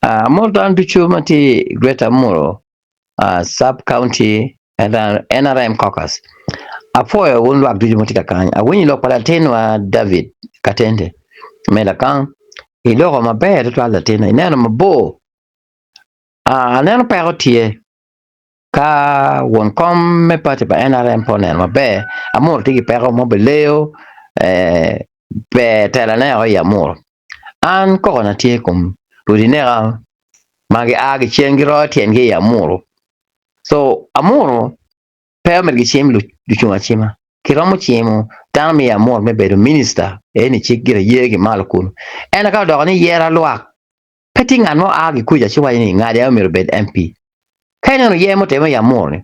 Amuru dano ducu ma tye i Greater Amuru Sub County NRM Caucus. Apwoyo wun lwak ducu ma tye ka kany. Awinyo lok pa latinwa David Katende me Lakang. Iloko maber tutwal latinna, ineno mabor. Aneno peko tye ka won kom me party pa NRM pe oneno maber, Amuru tye ki peko mo bileyo ber telane o i Amuru. An kokona tye i kom rwodi neka ma gia ki cen giroyo tyengi i Amuru. So Amuru pe omyero gicim lucung acima. Kiromo cimo dano me i Amuru me bedo minista eni cik gire ye ki malo kunu. Ento ka odoko ni yera lwak pe tye ngat mo a ki kuca ci waco ni ngat aye omyero obed MP. Ka ineno yer mutime i Amuru-ni,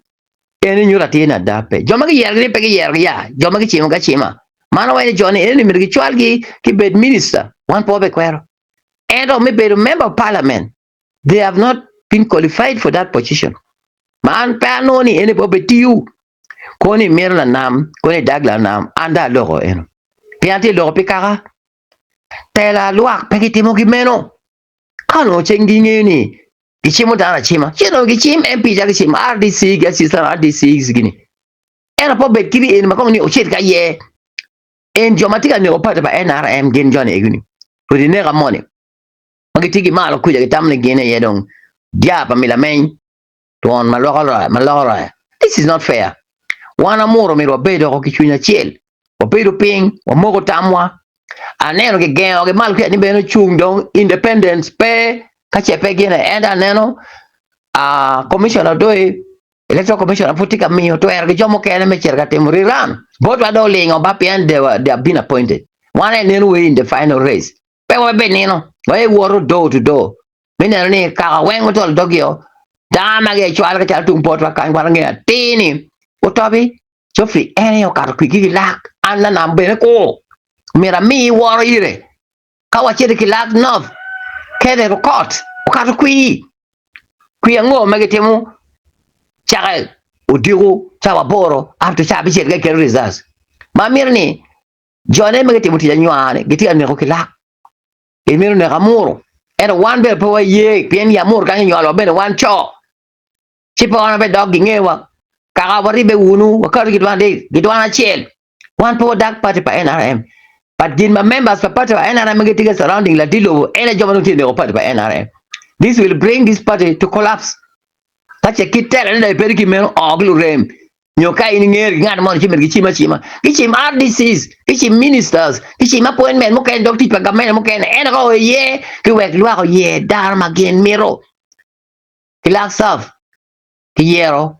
eni nyuto atir ni ada pe. Jo ma giyerogi ni pe giyerogi ya, jo ma gicimogi acima. Mano waco ni jo-ni eni myero gicwalgi gibed minista, wan pe wabikwero. Ento me bedo member of parliament, they have not been qualified for that position. Ma an pe anongo ni eni pe obitiyo. Koni imito lanam, koni idag lanam, an dong aloko eno. Pien atye loko pi kaka. Tela lwak pe gitimo ki meno. Ka onongo ceng gingeyo ni gicimo dano acima, ci onongo gicim MP ca gicimo RDC gi assistant RDCs gini. Ento pe obed kit eni ma kong ni ocit ka ye. En jo ma tye ka neko party pa NRM gin joni egini. Pud ineka moni ma gitye ki malo kuca gitamo ni gin aye dong dya pa milameny twon ma loko roya ma loko roya. This is not fair. Wan amuro myero wabed oko ki cwiny acel. Wabedo piny, wamoko tamwa. Aneno gigengo ki malo kuca ni bene ocung dong independence pe ka ce pe gine. Ento aneno uh, commissioner Odoi Electoral Commission pud tye ka miyo twero ki jo mukene me cito ka timo rerun. Botwa dong olingo ba pien they, were, they have been appointed. Wan aye neno we in the final race. Pe wabe nino, waye woto door to door. Me neno ni kaka weng otolo dogio, dano ma gicwalo ki calo tung botwa kany wan wangeyo atir ni otobi Geoffrey en aye okato kwigi ki lak an lanam bene kur. Myero ami woro ire. Ka wacito ki lak North, Kenneth Okot okato kwir. Kwir ango ma gitimo cake odiko cawa aboro up to cawa abicel ka giketo results. Ma mito ni jone ma gitimo tic anywar-ni gitye ka neko ki lak. Gimito neko amuru. Ento wan bene pe waye pien i amuru kany onywalowa bene wan co. Ci pe wan wabe dok gingewa. Kaka waribbe wunu wakato ki dwan ki dwan acel. Wan pe wadag party pa NRM. But gin ma members pa party pa NRM ma gitye ka surrounding ladit lobo en aye jo ma nongo tye ka neko party pa NRM. This will bring this party to collapse. Ka ce kit telone dong ibedo ki meno oo ki lurem nyo ka in ingeri ki ngat moni ci myero gicim acima. Gicim RDCs, gicim ministers, gicim appointment mukene dog tic pa gavment mukene ento ka oye ki wek lwak oyer dano ma gin mito. Kilak South kiyero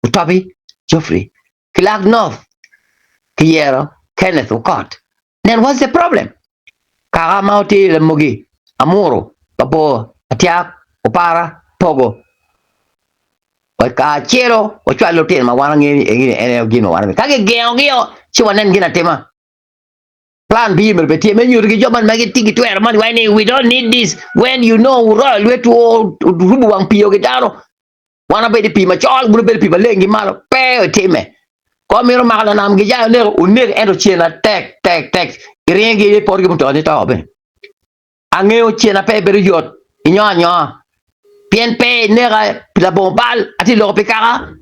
Otobi Geoffrey, Kilak North kiyero Kenneth Okot. Then what's the problem? Kaka ma otye i Lamogi, Amuru, Papor, Atyak, Opara, Pogo, kacelo wacwal lutino ma wan wangeyo ni eni en aye gin ma wan Ka gigengogi-o, ci wanen gin atima. Plan B myero bed tye me nyuto ki jo man ma gitye ki twero moni wai ni we don't need this when you know wuroyo lwetwu wurubo wang pii ki dano. Wan wabedo i pii macol, wun wubedo i pii maleng ki malo. Pe otime. Ka wamito mako lanam gijayo oneko, onek ento cena tek tek tek. Iringo gi ipot ki mutoka ni to bene. Angeyo cena pe bedo yot inyo anyoa. Pien pe ineka pi labongo bal, atye loko pi kaka.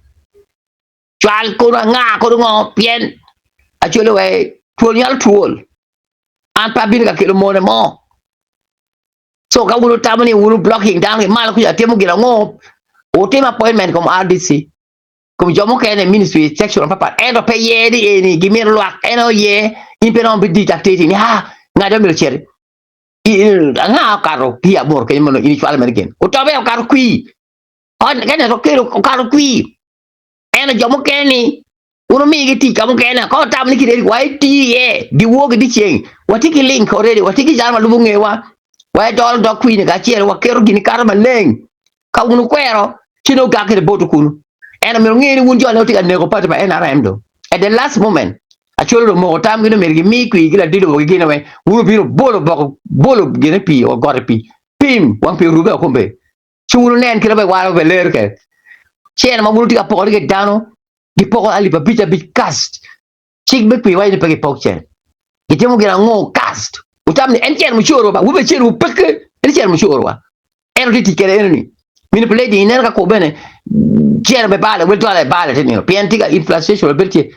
Cwal kono anga kono ngo pien acwalo we twol nyalo twol. An pe abino ka kelo mone mo. So ka wun wutamo ni wun blocking dano ki malo kuca timo gin ango, wutim appointment kom RDC, kom jo mukene ministry section mapat ento pe ye ni eni gimito lwak en oye in pe romo bidic activity ni ha ngat mo myero ociti anga okato ki aboro kenyo mono in icwalo mere gin otobe okato kwir kene okelo okato kwir ento jo mukene ni Wun wumigi tic ka mukene, ka wutamo ni kit wa iti iye dyewor ki dyeceng. Watye ki link already, watye ki dano ma lubo ngewa. Wa dolo dog kwini kacel, waketo gin kato maleng. Ka wun wukwero, ci nongo gak kede botwu kunu. Ento myero wunge ni wun jo-ni wutye ka neko party pa NRM do. At the last moment, Acholi dong omoko tamgi ni myero gimi kwir ki ladit lobo ki gine weng. Wun wubino bolo boko, bolo gine pii, ogot i pii. Pim, wang pii orube okombe. Ci wun wunen kit ma wal obelero kwede. Cene ma wun wutye ka pokone ki dano, gipoko alip abic abic kast. Cik me kwir waco ni pe gipok cene. Gitimo gin ango kast? Wutamo ni en cene mucoro ba? Wun bene cene wu peke, en cene mucoro wa. En tye tic kede enoni. Manipulating ineno ka kwo bene cene be bale wel twala bale te nino pien tye ka inflation bedo tye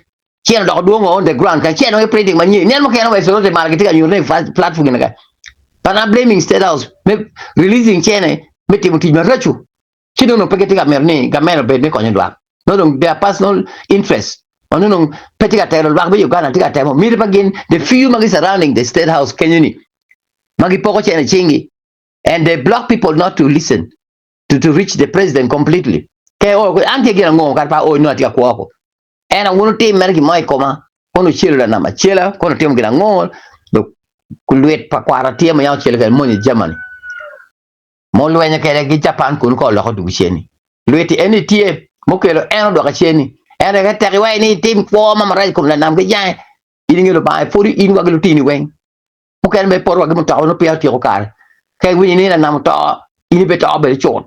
cene doko dwong on the ground ka cene nongo printing manyen ineno mukene wa i Soroti malo gitye ka nyuto ni platform gine ka but I'm blaming state house me releasing cene me timo tic maraco ci dong pe gitye ka mito ni gamente obed me konyo lwak no dong their personal interest ma nongo dong pe tye ka telo lwak me Uganda tye ka temo miti pa gin the few ma gi surrounding the state house kenyo ni ma gipoko cene i cingi and they block people not to listen to, to reach the president completely ke o an tye gin ango kadi pa o nongo atye ka kwo ko en awuno tim mere gin mo i koma kono ocelo lanam acela kono otimo gin ango lwit pa kwara tye ma yam ocelo kede mony i Germany Mulwenyo kwede ki Japan kunu ka oloko dwogo cen-ni. Lwiti eni tye mukelo en odwoke cen-ni. Ento ka tek iwaci ni itim kwo ma marac i kom lanam ki jange, in inge Lubanga ipwod in wa ki lutini weng. Mukene bene poto wa ki mutoka nongo peya otyeko kare. Ka iwinyo ni lanam oto, in ibe to bene cut.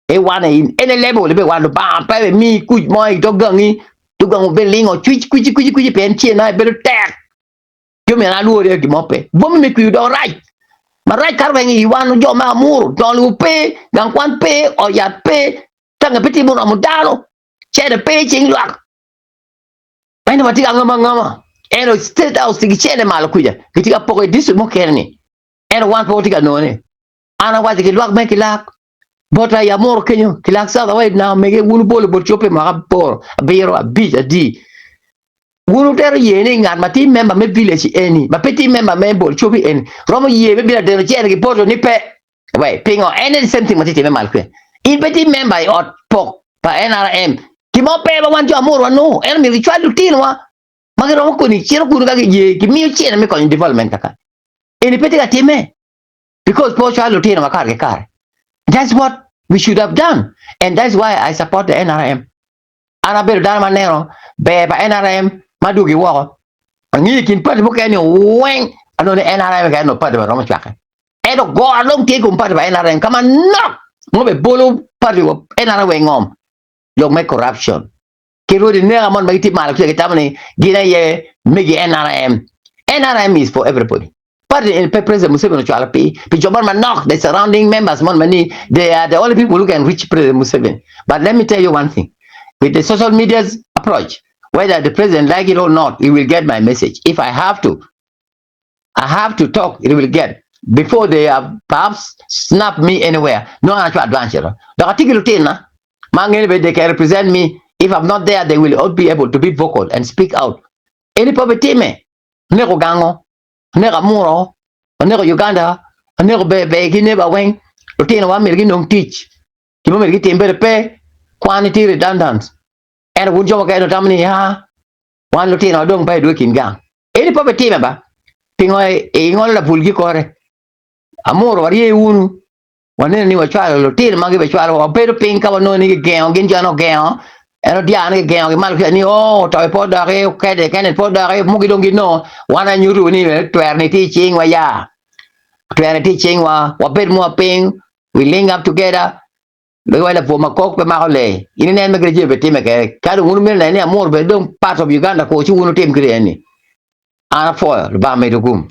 Iwane in ene level ibe wano Lubanga pe bimiyi kuc mo i dog gangi, dog gang obe lingo cwic kwici kwici kwici pien cen na bedo tek. Jo myero alwor iye gin mo pe. Bwome me kwiyo dok rac. Marac kato weng i wan jo me amuru. Dongo pe, gang kwan pe, ot yat pe, tange pe tye muromo dano, cene pe i cing lwak. Ento watye ka ngama ngama. Ento state house tye ki cene malo kuca. Gitye ka poko i district mukene ni. Ento wan pe watye ka nongone. An awaco ki lwak me kilak bota i amuru kenyo kilak south awaco na omege wun wubolo bot cope mwaka aboro abiro abic adi Wun wutero ye ni ngat ma tye memba me village eni ma pe tye memba me bol cobi eni romo ye me bino adeno cene ki poto ni pe? Wai pingo? En the same thing ma tye time malo kwe. In pe tye memba i ot pok pa NRM ki mo pe ma wan jo amuru wanongo en omyero gicwal lutinowa ma giromo koni cito kunu ka giye gimiyo cene me konyo development kaka eni pe tye ka time because pe ocwalo lutinowa kare ki kare. That's what we should have done and that's why I support the NRM. An abedo dano ma neno ber pa NRM ma dwogi woko. Angeyo i kin pati mukene ni weng anongo ni NRM keken onongo pati ma romo cwake. Ento goro dong tye i kom pati pa NRM ka manok ma obebolo pati wa NRM wa i ngom lok me corruption ki rwodi neka mon ma gitye malo kuca gitamo ni gin aye megi NRM. NRM is for everybody. Party eni pe President Museveni ocwalo pi pi jo mon manok the surrounding members mon mani they are the only people who can reach President Museveni. But let me tell you one thing with the social media's approach whether the president like it or not he will get my message if I have to I have to talk it will get before they have perhaps snap me anywhere no an acwalo advance cito dok atye ki lutina ma angeyo ni bene they can represent me if I'm not there they will all be able to be vocal and speak out eni pe obitime neko gango Aneko Amuro, aneko Uganda, aneko ber ber ki neba weng, lutino wa myero ginong tic, gin ma myero gitim bene pe, kwan tye redundant. Ento wun jo mukene wutamo ni aa, wan lutino wa dong pe idwogo i kin gang. Eni pe obitime ba, pingo ingolo labul ki kore? Amuro warye wunu, waneno ni wacwalo lutino ma gibicwalo wabedo piny ka wanongo ni gigengo gin jo ogengo en odyano ni gigengo gi malo ni o otobi pe odoki kede kene pe odoki mugi dong ginongo wan anyuto ni twero ni tye i cingwa ya twero ni tye i cingwa wabed mua piny we link up together wa labwor makok pe mako lee in inen me gire jami pe time kede ka dong wun wumito neno ni amur bene dong part of Uganda ko ci wun wutim kite eni an apwoyo Lubanga medo gum.